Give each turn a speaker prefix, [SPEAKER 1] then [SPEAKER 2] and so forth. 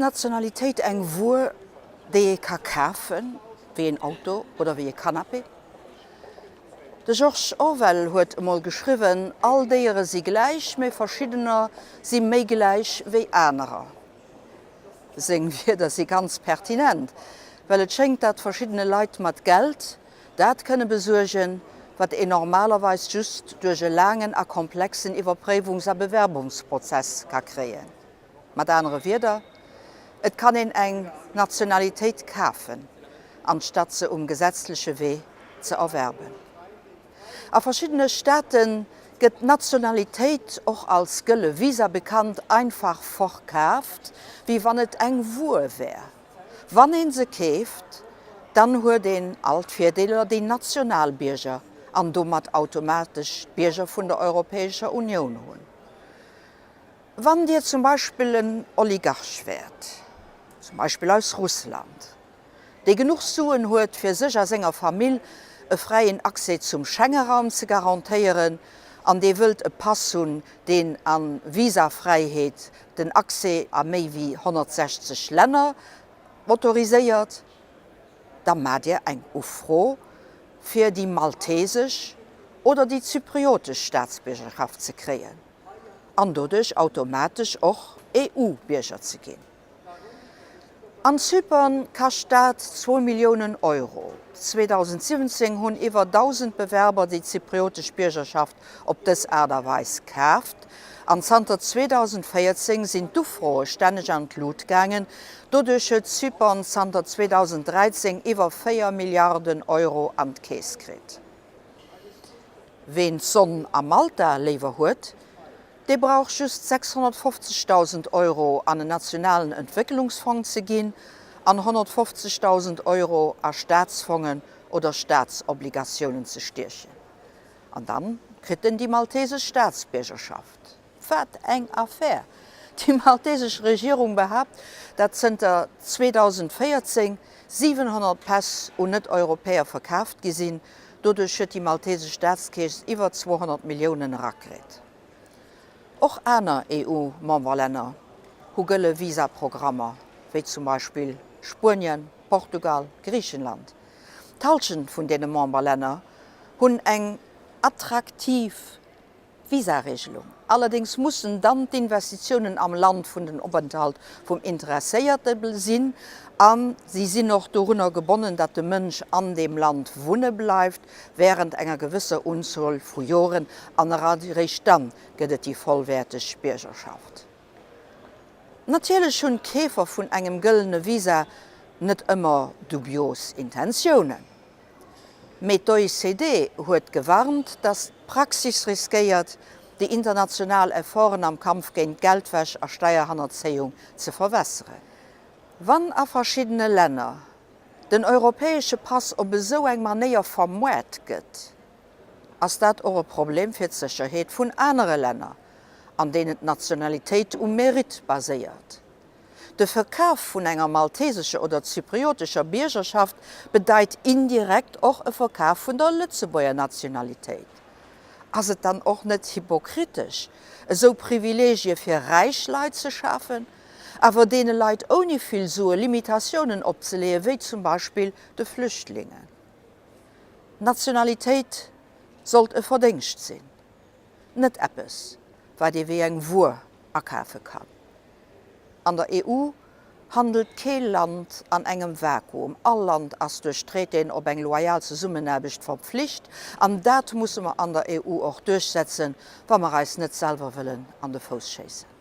[SPEAKER 1] Nationalitéit eng Wuer, déi ee ka kafen, wéi een Auto oder wéi e Canapé? De George Orwell huet emol geschriwwen, All Déiere si gläich, mee verschiddener si méi gläich wéi anerer. Seng Wierder si ganz pertinent, well et schéngt, dat verschiddene Leit mat Geld dat kënne besuergen, wat een normalerweis just duerch e laangen a komplexen Iwwerpréiwungs a Bewerbungsprozess ka kréien. Mat anere Wierder, et kann een eng Nationalitéit kafen, anstatt se um gesetzleche Wee ze erwerben. A verschiddene Staate gëtt d'Nationalitéit, och als gëlle Visa bekannt, einfach verkaaft, wéi wann et eng Wuer wär. Wann een se keeft, dann huet een all d'Virdeeler, déi Nationalbierger an domat automatesch d'Bierger vun der Europäescher Unioun hunn. Wann Dir zum Beispill en Oligarch wäert, zum Beispill aus Russland, dee genuch Suen huet fir sech a senger Famill e fräien Accès zum Schengeraum ze garantéieren an dee wëllt e Pass hunn, deen a Visafräiheet den Accès a méi wéi 160 Länner autoriséiert, da maacht Dir eng Ufro fir déi maltesesch oder déi zypriotesch Staatsbiergerschaft ze kréien. an doduerch automatesch och EU-Bierger ze ginn. An Zypern kascht dat zwou Milliounen Euro. 2017 hunn iwwer 1.000 Bewerber déi zypriotesch Biergerschaft op dës Aart a Weis kaaft an zanter 2014 sinn d'Ufroe stänneg an d'Lut gaangen. Doduerch huet Zypern zanter 2013 iwwer 4 Milliarden Euro an d'Keess kritt. Ween d'Sonn a Malta léiwer huet, dee brauch just 650.000 Euro an en nationalen Entwécklungsfong ze ginn an 150.000 Euro a Staatsfongen oder Staatsobligatiounen ze stiechen. An dann kritt en déi maltesesch Staatsbiergerschaft. Wat eng Affär! Déi maltesesch Regierung behaapt, dat zënter 2014 700 Päss un Net-Europäer verkaaft gi sinn. Doduerch huet déi maltesesch Staatskeess iwwer 200 Milliounen erakritt. Och aner EU-Memberlänner hu gëlle Visaprogrammer, wéi zum Beispill Spuenien, Portugal, Griichenland. D'Hallschent vun deene Memberlänner hunn eng attraktiv Visaregelung. Allerdéngs mussen dann d'Investitiounen am Land vun den Openthalt vum Interesséierte sinn a si sinn och dorunner gebonnen, datt de Mënsch an deem Land wunne bleift während enger gewësser Unzuel vu Joren an eréischt dann gëtt et déi vollwäerteg Biergerschaft. Natierlech hunn d'Keefer vun engem gëllene Visa net ëmmer dubios Intentiounen. Mee d'OECD huet gewarnt, datt d'Praxis riskéiert, déi international Efforten am Kampf géint Geldwäsch a Steierhannerzéiung ze verwässeren. Wann a verschiddene Länner den europäesche Pass op esou eng Manéier vermoart gëtt, ass dat och e Problem fir d'Sécherheet vun anere Länner, an deenen d'Nationalitéit um Mérite baséiert. De Verkaf vun enger maltesescher oder zypriotescher Biergerschaft bedeit indirekt och e Verkaf vun der Lëtzebuerger Nationalitéit. Ass et dann och net hypokritesch, esou Privilegie fir räich Leit ze schafen, awer deene Leit ouni vill Sue Limitatiounen opzeleeë wéi zum Beispill de Flüchtlingen? Nationalitéit sollt e Verdéngscht sinn, net eppes, wat ee wéi eng Wuer akafe kann. An der EU handelt kee Land an engem Vakuum. All Land ass duerch Traitéen op eng loyal Zesummenaarbecht verpflicht. An dat musse mer an der EU och duerchsetzen, wa mer eis net selwer wëllen an de Fouss schéissen.